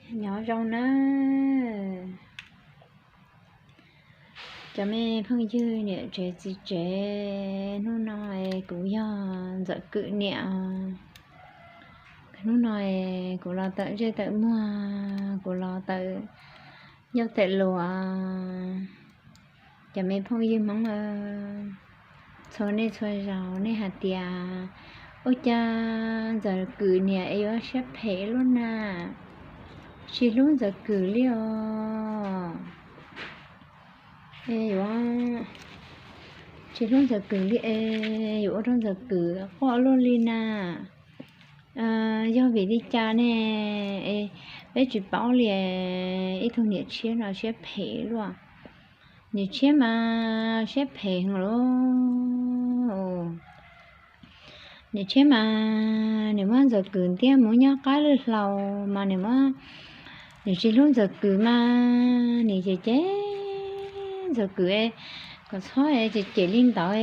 Nyob zoo na, cov me phooj ywg niam tsev txiv tsev, hnub no kuv yog Ntxawm Kwm niam. Hnub no kuv los tawm ntsej tawm muag, kuv los tawm ncauj tawm luas. Cov me phooj ywg Hmoob, txhua nej txhua zaus nej hais tias, ua cas Ntxawm Kwm niam es yuav siab phem luaj na, tsis hlub Ntxawm Kwm li os. Es yuav tsis hlub Ntxawm Kwm li es yuav ua rau Ntxawm Kwm quaj luaj li na. Yog vim li cas ne? Es peb tsis paub li, ib tug niam tshiab no siab phem luaj. Niam tshiab mas siab phem heev lauj. Niam tshiab mas nws muab Ntxawm Kwm ntiab mus nyob qab lwj hlau mas nws muab, nws tsis hlub Ntxawm Kwm mas nws cem cem Ntxawm Kwm, kom txhob cem cem li ntawd.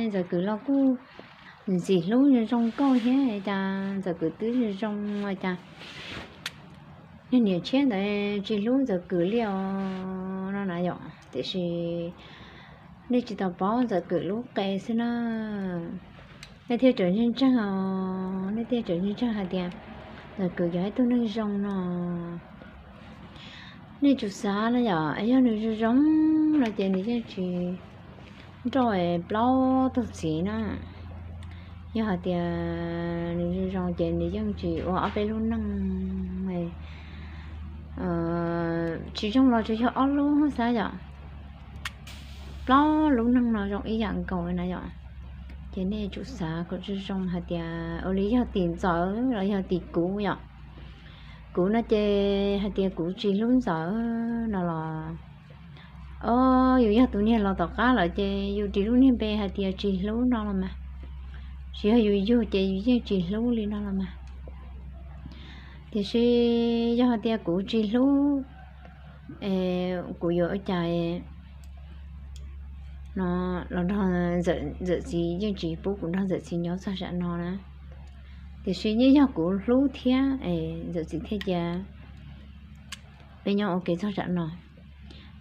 Ntxawm Kwm los kuj ntxim hlub zoo zoo nkauj thiab, cas Ntxawm Kwm twb zoo zoo cas niag niam tshiab ntawd tsis hlub Ntxawm Kwm li os no na yom. Tiam sis nej tsis tau paub Ntxawm Kwm lub qe xwb na. Nej thiaj tseem ntseeg ntseeg os, nej thiaj tseem ntseeg ntseeg hais tias Ntxawm Kwm yog ib tug neeg zoo no. Nej tsum xav na yom, yog nws zoo zoo no ces nws yeej tsis nrauj plaub tug txiv na. Yog hais tias nws zoo zoo ces nws yeej tsis ua ob peb lub neej. Tsis zoo los tsuas yog ob lub xwb yom. Plaub lub neej no zoo ib yam nkaus na yom. Ces nej tsum xav kom zoo zoo hais tias ua li yog tim Ntxawm los yog tim kuv yom. Kuv no ces hais tias kuv tsis hlub Ntxawm no los, o, yus yog tus niag los tom qab lawm ces yus ris lub niag npe hais tias tsis hlub no los mas. Tsis yog yus yug ces yus yeej tsis hlub li no los mas. Tiam sis yog hais tias kuv tsis hlub, kuv yuav ua cas no los nrog Ntxawm txiv, yeej tsis pub kuv nrog Ntxawm txiv nyob txog tsam no na. Tiam sis yeej yog kuv hlub thiab, Ntxawm txiv thiaj cia peb nyob ua ke txog tsam no.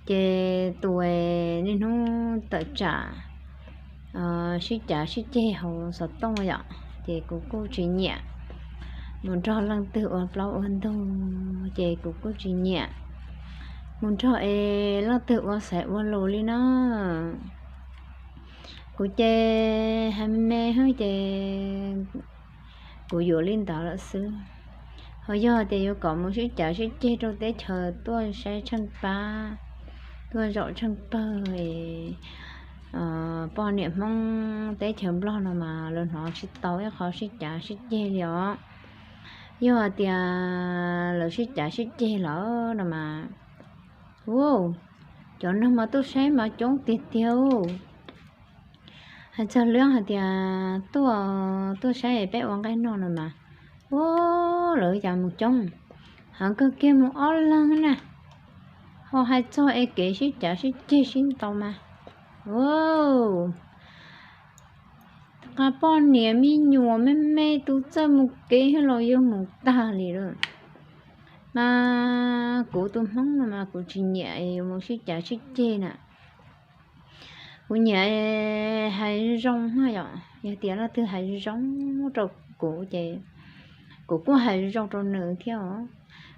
Ces tus niaj hnub tawm tsam sib cav sib ceg hauv xov tooj yom, ces kuv kuj tsis nyiam. Mus nrog leej twg ua plaub ua ntug ces kuv kuj tsis nyiam. Mus nrog es leej twg ua xaiv ua lus li no, kuv ces hais me hwb ces kuv yuav li ntawd lawm xwb. Ho yog tias yuav kom mus sib cav sib ceg rau teb chaws tuaj saib tsheej pab, tuaj zaum tsheej pawg, poj niam Hmoob teb chaws Nplog no mas lawv hnov tsis tau ib qho sib cav sib ceg li os. Yog hais tias lawv sib cav sib ceg lawm no mas, u, cov neeg mas tuaj saib mas coob tiag tiag. Hais txog lawv hais tias tuaj, tuaj saib peb ua nqaij noj no mas, u, lawv cas mus coob, heev kawg kiag mus ob leeg na. Ho hais txog es kev sib cav sib ceg sib ntaus mas, u, qab poj niam me nyuam me me tus txawj mus kev los yuav mus tag li lawm. Mas kuv tus Hmoob no mas kuv tsis nyiam yuav mus sib cav sib ceg na. Kuv nyiam hais zoo na yom, yog tias leej twg hais zoo rau kuv ces kuv kuj hais zoo rau nws thiab os.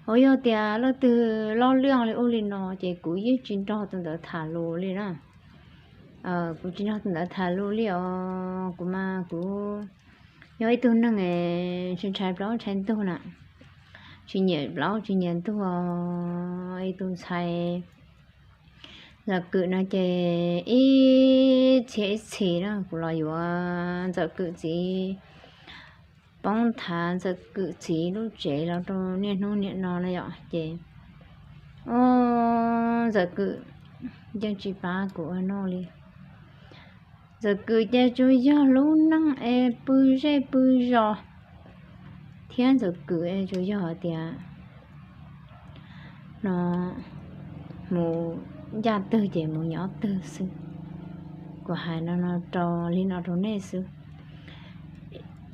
Ho yog tias leej twg loj lwj li ub li no ces kuv yeej tsis nrog tus ntawd tham lus li na. Kuv tsis nrog tus ntawd tham lus li os. Kuv mas kuv yog ib tug neeg ntshai plaub ntshai ntug na, tsis nyiam plaub tsis nyiam ntug. Ib tug ntxhais Ntxawm Kwm no ces ib txhia ib txhis na kuv los yuav Ntxawm Kwm txiv, poob thav Ntxawm Kwm txiv lub tsev los rau niaj hnub niam no na yom. Ces, o, Ntxawm Kwm yeej tsis pab kuv ua noj li. Ntxawm Kwm ces tsuas yog lub neej es pw zej pw zos, thiab Ntxawm Kwm es tsuas yog hais tias no mus ncaj twg ces mus nyob twg xwb. Kuv hais no no rau li no rau nej xwb.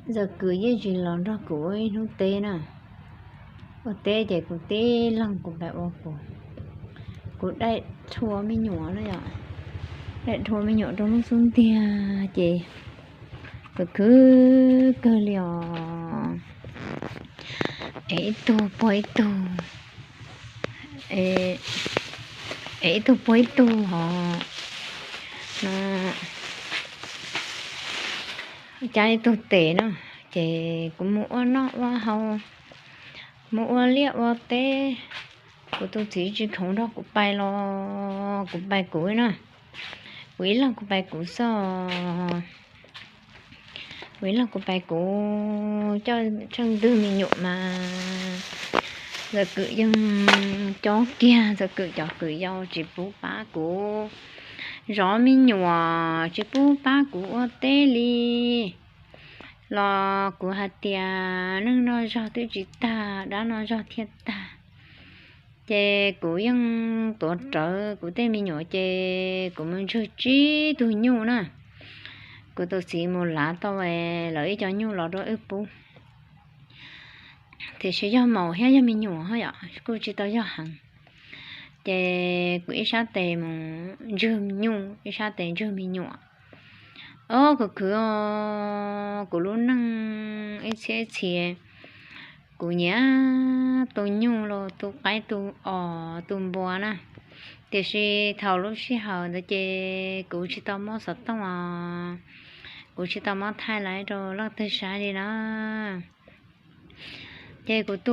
Ntxawm Kwm yeej tsis los nrog kuv ua ib hnub teb na. Ua teb ces kuv tib leeg kuv pais ua kuv, kuv daim rhua me nyuam na yom, daim rhua me nyuam rau lub xub ntiag ces kuv khwv kawg li os. Es ib tug puag ib tug, es ib tug puag ib tug hos no, cab ib tug tes na, ces kuv mus ua noj ua haus, mus ua liaj ua teb, kuv tus txiv tsis khoom nrog kuv pais los kuv pais kuv na, kuv ib leeg kuv pais kuv xwb. Kuv ib leeg kuv pais kuv, coj tsheej ntwg me nyuam mas Ntxawm Kwm yeej cob kiag, Ntxawm Kwm cov kwv yau tsis pub pab kuv zov me nyuam, tsis pub pab kuv ua teb li. Los kuv hais tias neej no zog twb tsis tag, dab no zog thiaj tag. Ces kuv yeej tuav rawv kuv tej me nyuam ces kuv mus ntswg tsib tug nyuj na. Kuv tus txiv mus lav tau lawv ib co nyuj los rau wb pub. Tiam sis yog maum thiab yog me nyuam yom, kuj tsis tau yog heev. Ces kuv ib sab tes mus ntswg nyuj, ib sab tes ntswg me nyuam. Ob, kuv khwv os, kuv lub neej ib txhia ib txhia, kuv nyiam tu nyuj los tu qaib tu os tu npua na. Tiam sis thaum lub sij hawm ntawd ces kuv tsis tau muab xov tooj os, kuv tsis tau muab thaij laiv rau leej twg saib li na. Ces kuv tu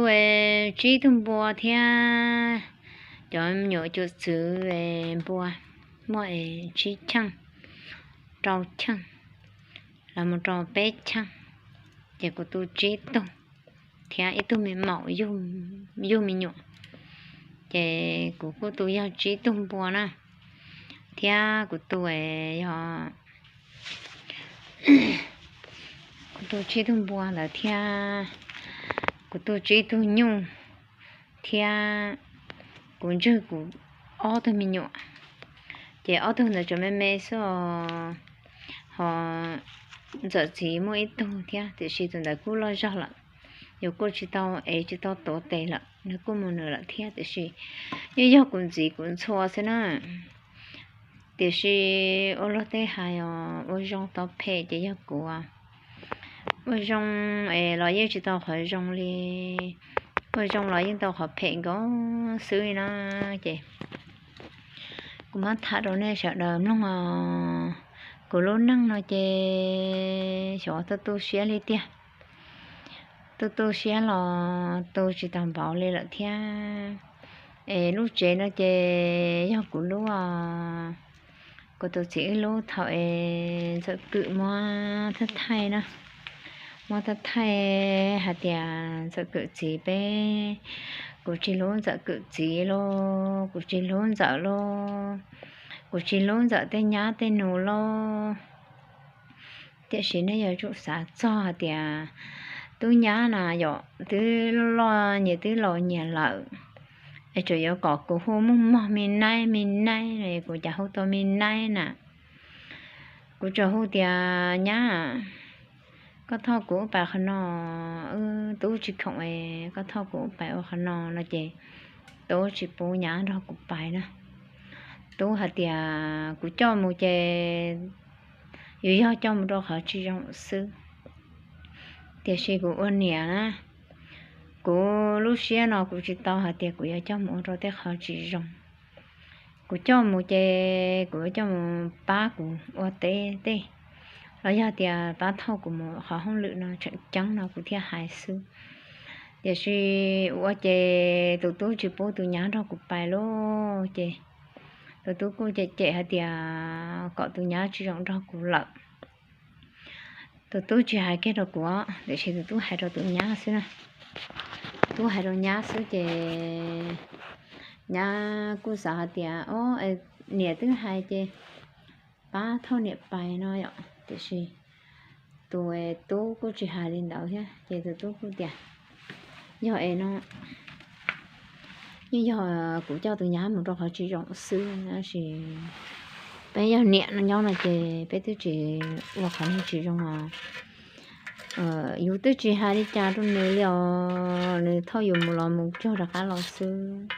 tsib tug npua thiab cov me nyuam cuam txwv npua, muaj tsib cheej, rau cheej, los mus rau peb cheej. Ces kuv tu tsib tug thiab ib tug me maum yug me nyuam. Ces kuv kuj tu yog tsib tug npua na, thiab kuv tu yog, kuv tu tsib tug npua ntawd thiab kuv tu tsib tug nyuj thiab kuv ntswg kuv ob tug me nyuam. Ces ob tug ntawd tseem me me xwb os, ho Ntxawm txiv muaj ib tug thiab tiam sis tus ntawd kuj loj zog lawm, yus kuj tsis tau ev tsis tau tuav tes lawm, nws kuj mus nws lawm thiab tiam sis yeej yog kuv ntxiv kuv ntxhua xwb na. Tiam sis ua luag tej hais os, ua zoo tau phem ces yog kuv, ua zoo es los yeej tsis tau qhov zoo li, ua zoo los yeej tau qhov phem nkaus xwb li na. Ces kuv muab tham rau nej sawv daws mloog os. Kuv lub neej no ces xyov tu tu siab li tiag, tu tu siab los tu tsis tau npaum li lawm thiab. Es lub tsev no ces yog kuv lub os, kuv tus txiv wb lub thaum es Ntxawm Kwm muab thawj thaij na, muab thawj thaij hais tias Ntxawm Kwm txiv peb, kuv tsis hlub Ntxawm Kwm txiv lauj, kuv tsis hlub Ntxawm lauj, kuv tsis hlub Ntxawm tej nyab tej nus lauj. Tiam sis nej yuav tsum xav txog hais tias tub nyab na yom, twb loj nyias twb laus nyias lawm, es tseem yuav kom kuv hu muaj mog me naib me naib, kuv cas hu tau me naib na. Kuv tsuas hu tias nyab, koj thauj kuv wb pais qhov no, wb tub tsis khoom es koj thauj kuv wb pais ua qhov no no ces tub tsis pub nyab nrog kuv pais na. Tub hais tias kuv coj mus ces yus yog coj mus rau qhov tsis zoo xwb. Tiam sis kuv ua niam na, kuv lub siab no kuv tsis tau hais tias kuv yuav coj mus ua rau tej qhov tsis zoo. Kuv coj mus ces kuv yuav coj mus pab kuv ua teb tej, los yog tias pab thauj kuv mus qhov hauj lwm no tseem ceeb no kuv thiaj hais xwb. Tiam sis ua ces tus tub tsis pub tus nyab nrog kuv pais lauj, ces tus tub kuj cem cem hais tias kom tus nyab tsis zoo nrog kuv lawm. Tus tub tsis hais kiag rau kuv, tiam sis tus tub hais rau tus nyab xwb na. Tub hais rau nyab xwb ces nyab kuj xav hais tias, o, niam twb hais ces pab thauj niam pais no yom. Tiam sis tus tub kuj tsis hais li ntawd thiab, ces tus tub kuj tias, yog es no, yeej yog kuv coj tus nyab mus rau qhov tsis zoo xwb, tab sis peb yog niam no nyob no ces peb twb tsis ua qhov neeg tsis zoo os. yus twb tsis hais li cas rau nws li os, nws thauj yus mus los mus tsuag rov qab los xwb.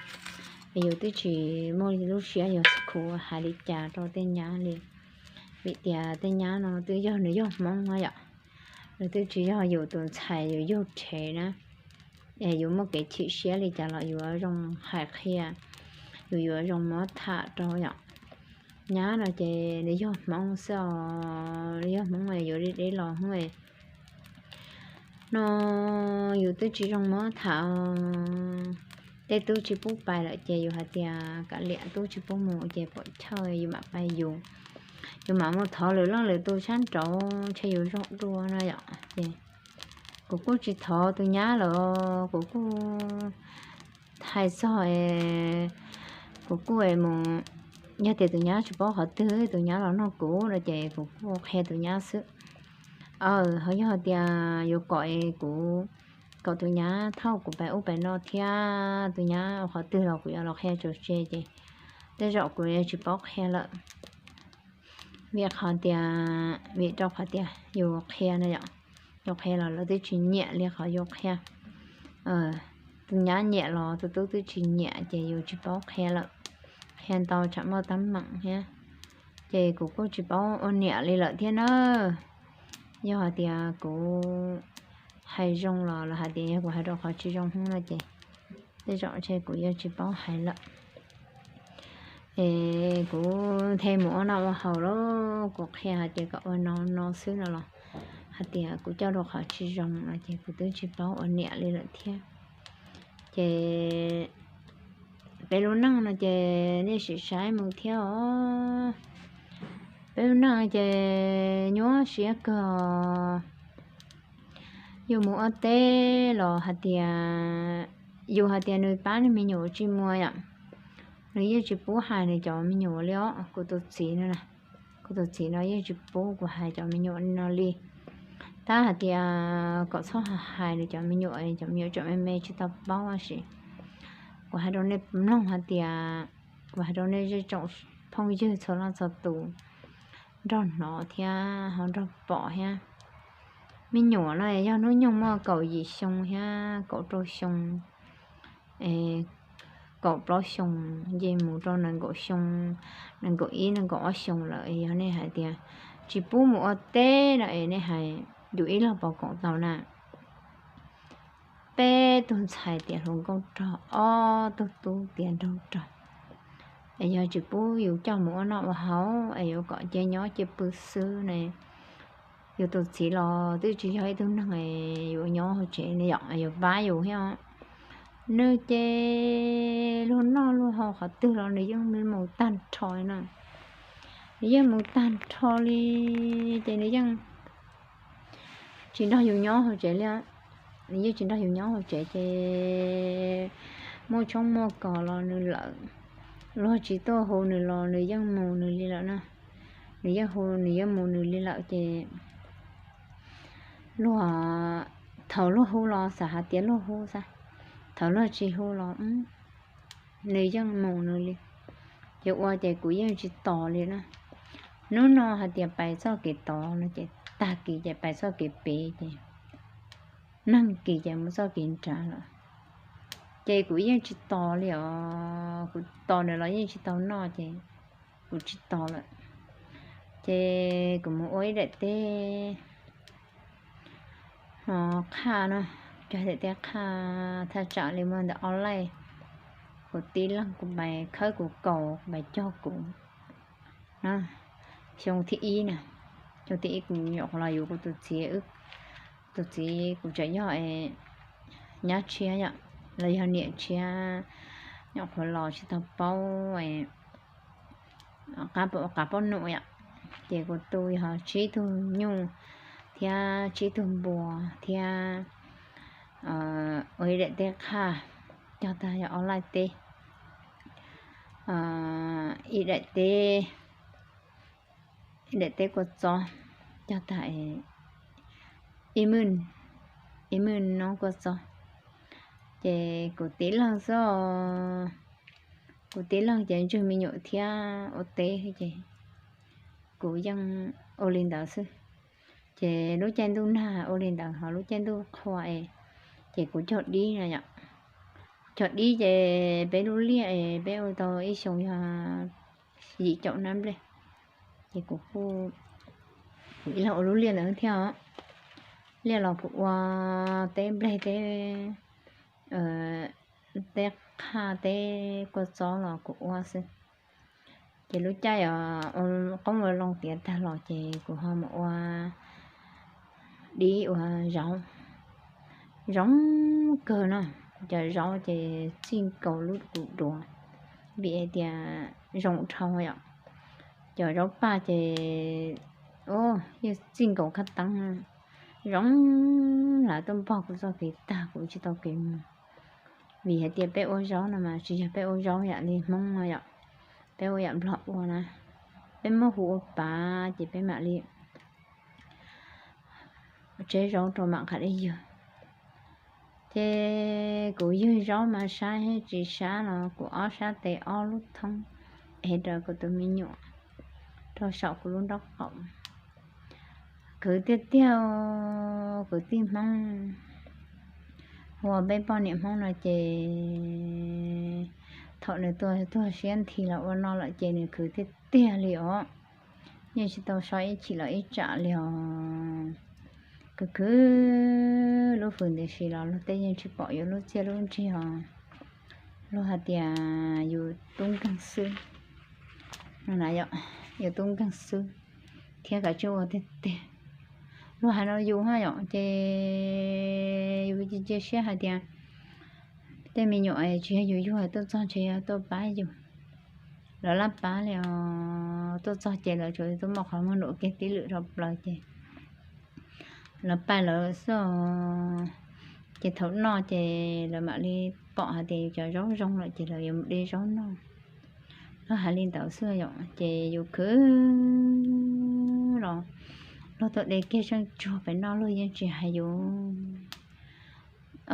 Yus twb tsis muaj lub siab yog khuv hais li cas rau tej nyab li, vim tias tej nyab no twb yog nws yog Hmoob no yom, nws twb tsis yog yus tus ntxhais yus yug rhev na. Yus muaj kev chim siab li cas los yuav zoo hais qhia, yus yuav zoo muab tham rau yom. Nyab no ces nws yog Hmoob xwb os, yog Hmoob yuav deb los Hmoob no yus twb tsis zoo muab tham. Tej tub tsis pub pais lawm ces yus hais tias kav liam, tub tsis pub mus ces pom chaw yus mam pais yus, yus mam mus thov lwm leej lwm tus sab nraud ntshe yus zoo dua no yom. Ces kuv kuj tsis thov tus nyab lawm, kuv kuj hais txog, kuv kuj mus, yog tias tus nyab tsis paub qhov twg tus nyab los nug kuv no ces kuv kuj qhia tus nyab xwb. Aw, ho yog tias yuav kom kuv, kom tus nyab thauj kuv pais ub pais no thiab tus nyab ua qhov twg los kuv yuav los qhia tso tseg ces tej zaum kuv yuav tsis paub qhia lawm. Vim qhov tias, vim rau qhov tias yus qhia no yom, yus qhia los lawv twb tsis nyiam li qhov yus qhia. Tus nyab nyiam los tus tub twb tsis nyiam ces yus tsis paub qhia lawm, qhia ntau tsam muaj teeb meem thiab. Ces kuv kuj tsis paub ua niam li lawm thiab na. Yog hais tias kuv hais zoo los lawv hais tias yog kuv hais rau qhov tsis zoo hnub no ces tej zaum ntshe kuv yuav tsis paub hais lawm. Es kuv nthe mus ua noj ua haus los kuv qhia hais tias kom ua no no xwb no los hais tias kuv coj rau qhov tsis zoo no ces kuv twb tsis paub ua niam li lawm thiab. Ces peb lub neej no ces nej sim saib mus thiab os. Peb lub neej ces nyuaj siab kawg. Yus mus ua teb los hais tias, yus hais tias nws pab nws me nyuam tsis muaj yom, nws yeej tsis pub hais nws cov me nyuam li os. Kuv tus txiv no, kuv tus txiv no yeej tsis pub kuv hais cov me nyuam no li. Tab hais tias kom txhob hais nws cov me nyuam, cov me nyuam tseem me me tsis tau paub tab sis kuv hais rau nej mloog hais tias, kuv hais rau nej zej tsoom phooj ywg txhua leej txhua tus nrog hnov thiab ho nrog pom thiab. Me nyuam no yog hnub nyoog muaj kaum yim xyoo thiab kaum rau xyoo, kaum plaub xyoo, nce mus rau nees nkaum xyoo, nees nkaum ib nees nkaum ob xyoo lawm. Yog nej hais tias tsis pub mus ua teb no es nej hais yus ib leeg puas koom tau na? Peb tug ntxhais tias hluas nkauj rog, ob tug tub tias nraug rog, es yog tsis pub yus coj mus ua noj ua haus es yuav kom cia nyob cia pw xwb ne. Yus tus txiv los twb tsis yog ib tug neeg yuav nyob hauv tsev ne yom, yuav pab yus thiab. Nws ces luag noj luag haus qhov twg los nws yeej mus tag nrho na. Nws yeej mus tag nrho li, ces nws yeej tsis nrog yus nyob hauv tsev li. Nws yeej tsis nrog yus nyob hauv tsev ces muaj tshoob muaj kos los nws lawm, luag tsis tuaj hu nws los nws yeej mus nws li lawm na. Nws yeej hu nws yeej mus nws li lawm ces luag, thaum luag hu los xav hais tias luag hu xwb, thaum luag tsis hu los nws yeej mus nws li. Ces ua ces kuv yeej tsis tos li na. Hnub no hais tias pais txoj kev tod no ces tag kis ces pais txoj kev pem ces neeg kis ces mus txoj kev nrad lawm. Ces kuv yeej tsis tos li os, kuv tos nws los yeej tsis tau noj ces kuv tsis tos lawm. Ces kuv mus ua ib daim teb no qhaj na, cog daim teb qhaj thaj tsam li muaj ntawm ob laij. Kuv tib leeg kuv pais khawb kuv kaus, kuv pais cog kuv na. Xyoo thib ib na, xyoo thib ib kuv nyuam qhuav los yuav kuv tus txiv, tus txiv kuv tseem yog nyab tshiab yom, los yog niam tshiab, nyuam qhuav los tsis tau paub qab paub num yom. Ces kuv tu yog tsib tug nyuj thiab tsib tug npua thiab ua ib daim teb qhaj, cog tag yog ob laij teb, ib daim teb, ib daim teb kua txob, cog tag ib mwj, ib mwj nub kua txob. Ces kuv tib leeg xwb, kuv tib leeg ces ntswg me nyuam thiab ua teb ces kuv yeej ua li ntawd xwb. Ces lub caij ntuj nag ua li ntawd ho lub caij ntuj qhua es, ces kuv cog dib no yom. Cog dib ces peb lub liaj es peb ua tau ib xyoo yog yim caum nab nplej. Ces kuv, kuv ib leeg ua lub liaj ntawd thiab os. Liaj los kuv ua teb nplej teb, teb qhaj teb kua txob los kuv ua xwb. Ces lub caij os, qoob ua loo tiav tag los ces kuv ho mus ua dib ua zaub. Zoo kawg no, cov zaub ces txij nkaus lub kuv duav, vim hais tias zoo dhau yom. Cov zaub paj ces yeej txij nkaus qab teeb, zoo, lam tuaj npog kuv txoj kev tag kuv tsis tau kev mus. Vim hais tias peb ua zaub no mas tsis yog peb ua zaub yam li Hmoob no yom, peb ua yam Nplog ua na, peb muab hu ua pav ces peb mam li tseb zaub rau mam qha dej ywg. Ces kuv ywg zaub mas sab tsis sab los kuv ob sab tes ob lub thoob ev rau kuv tus me nyuam rau saum kuv lub nraub qaum. Khwv tiag tiag, kwv tij Hmoob, ua peb poj niam Hmoob no ces thaum nws tuag tuag siab nthi los ua no lawm ces nws khwv tiag tiag li os. Yeej tsis tau so ib chim los ib tsam li os. Khwv khwv lub hws ntawd si los luag tej yeej tsis pom yuav lub txiaj lub ntsig os. Luag hais tias yus tub nkeeg xwb no na yom, yus tub nkeeg xwb thiab kav tsij ua tiag tiag. Luag hais no yus ha yom, ces yus cia cia siab hais tias tej me nyuam tsis yog yus yug tuaj txog ntshe yog tuaj pab yus. Lawv laj pab li os, tuaj txog ces lawv tsuas tuaj muaj qhov muag nruam kiag tib lwm rau plaws ces lawv pab lawv xwb. Ces thaum noj ces lawv mam li pom hais tias yus cov zaub zoo lawm ces lawv yuav mus de zaub noj. Luag hais li ntawd xwb yom, ces yus khwv los luag tuaj de kiag zeej tsuag pem noj luag yeej tsis hais yus.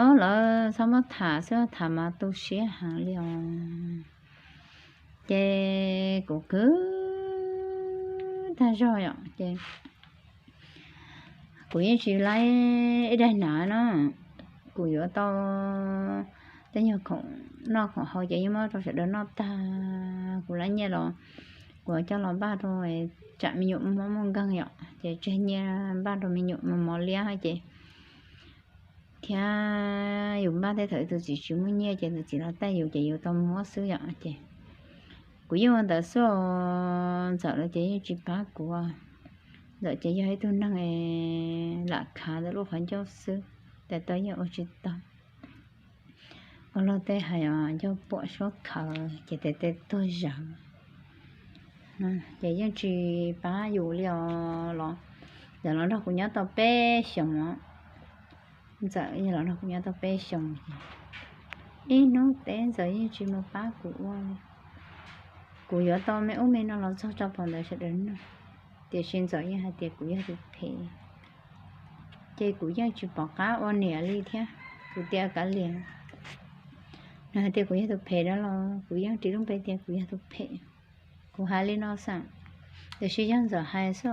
Ob, lawv txhob muab tham xwb, tham mas tu siab heev li os. Ces kuv khwv tag zog yom, ces kuv yeej tsis laib ib daig hnav no, kuv yuav tau tej nyuag khoom noj khoom haus ces yeej muab rau sawv daws noj tag. Kuv lab nyiaj los kuv coj los npaj rau, tsam me nyuam muaj mob muaj nkeeg yom, ces tseg nyiaj npaj rau me nyuam mov mov liab ces thiab yus npaj tej thaum tus txiv tsis muaj nyiaj ces tus txiv los taij yus ces yus tau muab xwb yom. Ces kuv yeej ua ntawd xwb, Ntxawm lawv ces yeej tsis pab kuv. Ntxawm ces yog ib tug neeg lam khav ntawm lub qhov ncauj xwb, tes taw yeej ua tsis tau. Ua luag tej hais ncauj puam suab khawv ces tes taw tuag zawv. Ces yeej tsis pab yus li os. Los, Ntxawm los nrog kuv nyob tau peb xyoos os. Ntxawm los nrog kuv nyob tau peb xyoos ces ib hnub teb Ntxawm yeej tsis mus pab kuv ua li. Kuv yuav tau me ub me no los txog tso pom ntawd sawv daws noj, tiam sis Ntxawm yeej hais tias kuv yog tus phem, ces kuv yeej tsis pom qab ua niam li thiab. Kuv tias kav liam, nws hais tias kuv yog tus phem dab los kuv yeej ris lub npe tias kuv yog tus phem. Kuv hais li no xwb, tiam sis yog Ntxawm hais xwb,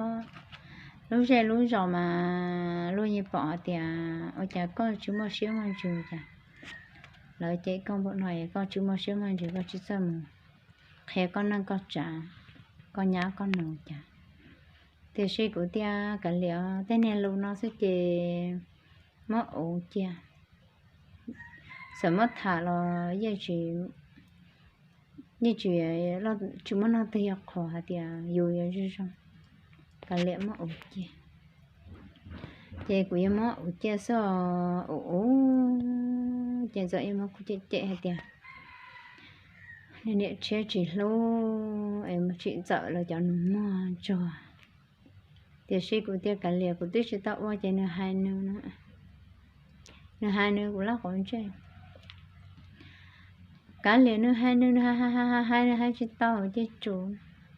lub zej lub zos mas luag yeej pom hais tias ua cas koj tsis muaj siab muaj ntsws cas. Lawv cem koj npaum no es koj tsis muaj siab muaj ntsws koj tsis txawj mus qhia koj neej koj tsav, koj nyab koj nus cas. Tiam sis kuv tias kav liam, tej niag lus no xwb ces muab ua cia. Txawm muab tham los yeej tsis, yeej tsis, tsis muaj leej twg yuav qhuas hais tias yus yuav zoo zoo. Kav liam muab ua cia. Ces kuv yuav muab ua cia xwb, ua ua ces Ntxawm yeej muab kuv cem cem hais tias niam tshiab tsis hlub es mus tsim Ntxawm lawv cov nus muag ntsuag. Tiam sis kuv tias kav liam, kuv twb tsis tau ua ces nws hais nws, nws hais nws kuv laj quav ntsej. Kav liam, nws hais nws, nws hais hais hais hais nws hais tsis tau ces tsum,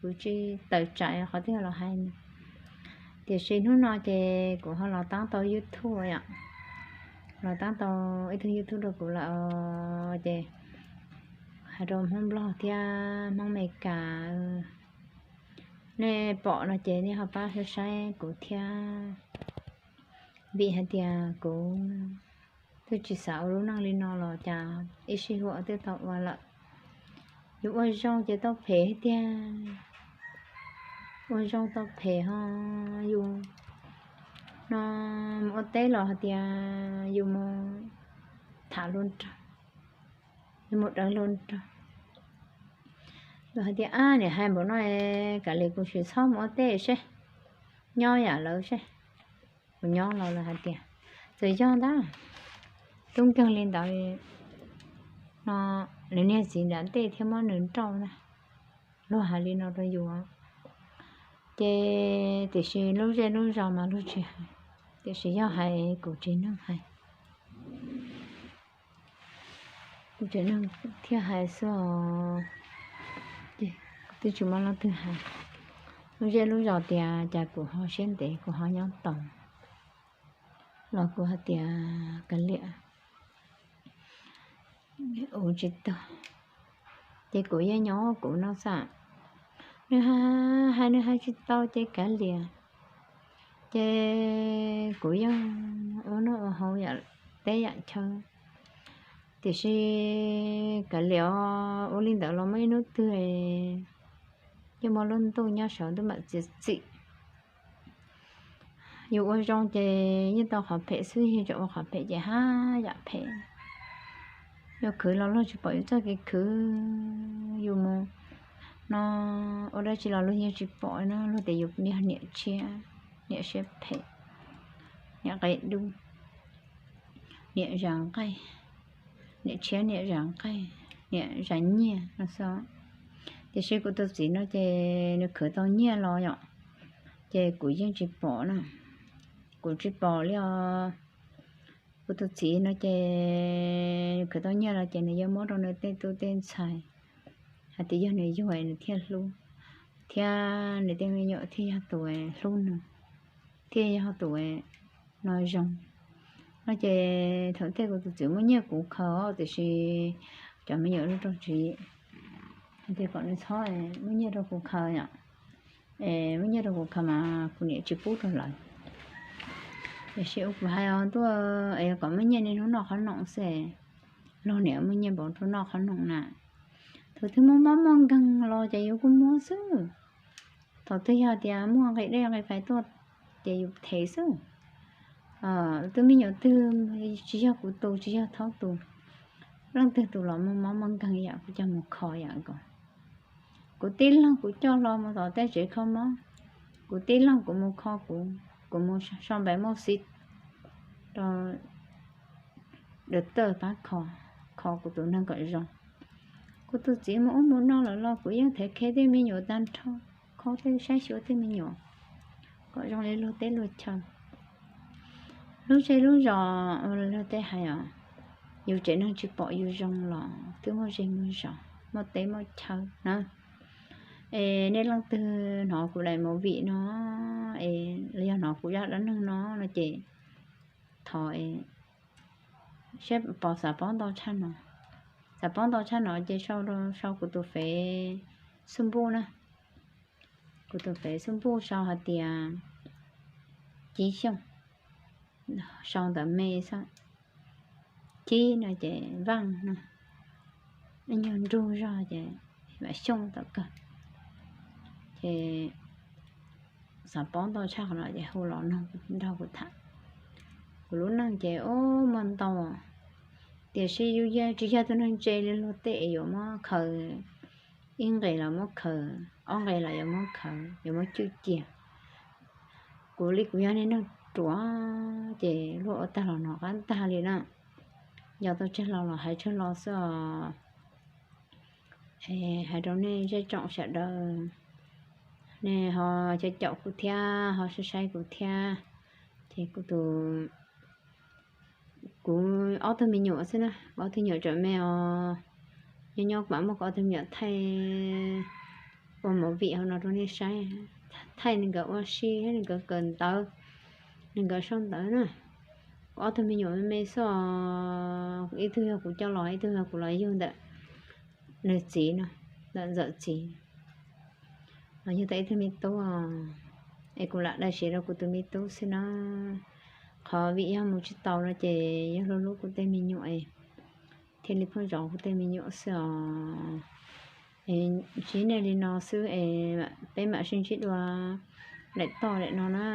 kuv tsis tawm tsam qhov twg los hais nws. Tiam sis hnub no ces kuv ho los tab tau YouTube yom, los tab tau ib tug YouTube rau kuv lawm ces hais rau Hmoob Nplog thiab Hmoob Amelikas, nej pom no ces nej ho pab saib saib kuv thiab, vim hais tias kuv twb tsis xav ua lub neej li no los cas ib sij huam twb tau ua lawm. Yus ua zoo ces tau phem tiag, ua zoo tau phem ho, yus no mus ua teb los hais tias yus mus tham luag nraug, yus mus dawv luag nraug, yus hais tias ab, niam hais npaum no, kav liam kuv sim txhob mus ua teb seb, nyob yam lawv seb. Kuv nyob los lawv hais tias txawm yog ntag, tub nkeeg li ntawd no, nws niag txiv nram ntej thiaj muab nws nrauj ntag. Luag hais li no rau yus, ces tiam sis lub zej lub zos mas luag tsis hais, tiam sis yog hais kuv tsev neeg hais, kuv tsev neeg thiaj hais xwb os. Ces kuv twb tsis muaj leej twg hais, lub zej lub zos tias cas kuv ho siab ntev kuv ho nyob tau, los kuv hais tias kav liam, ua tsis tau, ces kuv yeej nyob kuv no xwb. Nws hais nws hais tsis tau ces kav liam, ces kuv yeej ua noj ua haus yam teb yam chaw, tiam sis kav liam os, ua li ntawd los muaj ib hnub twg yeej muaj lub ntuj nyob saud ntuj mam txiav txim. Yus ua zoo ces yeej tau qhov phem xwb, yus tseem ua qhov phem ces haj yam phem. Yus khwv los luag tsis pom yus txoj kev khwv, yus mus no ua dab tsi los luag yeej tsis pom no, luag tias yus yog niam tshiab, niam siab phem, niam qe dub, niam zam nqaij, niam tshiab niam zam nqaij, niam zam nyiaj no xwb. Tiam sis kuv tus txiv no ces nws khwv tau nyiaj los yom, ces kuv yeej tsis pom na, kuv tsis pom li os. Kuv tus txiv no ces nws khwv tau nyiaj los ces nws yuav muab rau nws tej tub tej ntxhais, hais tias yog nws yug nws thiaj hlub, thiab nws tej me nyuam thiaj yog tus hlub nws, thiaj yog tus no zoo. No ces thaum tej kuv tus txiv muaj nyiaj kuv khaws, tiam sis cov me nyuam lub rau tsis, hais tias kom nws txhob muaj nyiaj rau kuv khaws yom, es muaj nyiaj rau kuv khaws mas kuv niam tsis pub rau lawv. Tiam sis ua kuv hais os ntuj, es kom muaj nyiaj niaj hnub noj qhov noom xwb, luag niam muaj nyiaj npaum rau noj qhov noom na. Thaum twg muaj mob muaj nkeeg los ces yus kuj muab xwb. Thaum twg yog tias muaj nqi dej nqi fais tuaj ces yus them xwb. Twb me nyuam twg tsis yog kuv tus tsis yog thaub tus, leej twg tus los muaj mob muaj nkeeg yam kuv coj mus kho yam nkaus. Kuv tij laug kuv coj hlo mus tom tej tsev kho mob, kuv tij laug kuv mus kho kuv, kuv mus sau npav muaj xib rau dawm tawj pab kho, kho kuv tus neeg kom zoo. Kuv tus txiv mus ub mus no lawm los kuv yeej thev khe tej me nyuam tag nrho, kho tej saib xyuas tej me nyuam kom zoo li luag teb luag chaw. Lub zej lub zos ua luag tej hais os, yus tsev neeg tsis pom yus zoo los twb muaj zej muaj zos muaj teb muaj chaw na. Es nej leej twg hnov kuv daim movie no, es los yog hnov kuv zaj dab neeg no no ces thov saib pom xav paub ntau tshaj no, xav paub ntau tshaj no ces sau, sau kuv tus fev xub npuj na, kuv tus fev xub npuj sau hais tias Cib Xyooj, sau ntawv me xwb. Cib no ces Vaj no, ib nyuag nrug zog ces Vam Xyooj tom kawg. Ces xav paub ntau tshaj qhov no ces hu los nrog kuv tham. Kuv lub neej ces ub muaj ntau, tiam sis yus tsis yog tus neeg ntse li luag tej yuav muab khaws, ib nqes los muab khaws, ob nqes los yuav muab khaws yuav muab cwj cia. Kuv li kuv yog niag neeg ruam ces luag ua tag los hnov qab ntag li na. Yog tau tseg los los hais tseg los xwb os. Hais rau nej zej tsoom sawv daws, nej ho caum caum kuv thiab ho saib saib kuv thiab. Ces kuv tus, kuv ob tug me nyuam xwb na, kuv ob tug me nyuam tseem me os, nyob nyob kuv mam muab kuv ob tug me nyuam thaij ua movie hauv no rau nej saib, thaij nws nkawd ua si thiab nws nkawd kawm ntawv, nws nkawd sau ntawv na. Kuv ob tug me nyuam me me xwb os, ib tug yog kuv coj los ib tug yog kuv los yug ntawm nws txiv no, ntawm Ntxawm txiv. Yog tau ib tug me tub es kuv lam daig siav rau kuv tus me tub xwb na. Qhov vim yog mus tsis tau no ces yog hlub hlub kuv tej me nyuam es thiaj li pheej zov kuv tej me nyuam xwb os. Ntsib nej li no xwb es peb mam sib ntsib dua daim toj daim no na.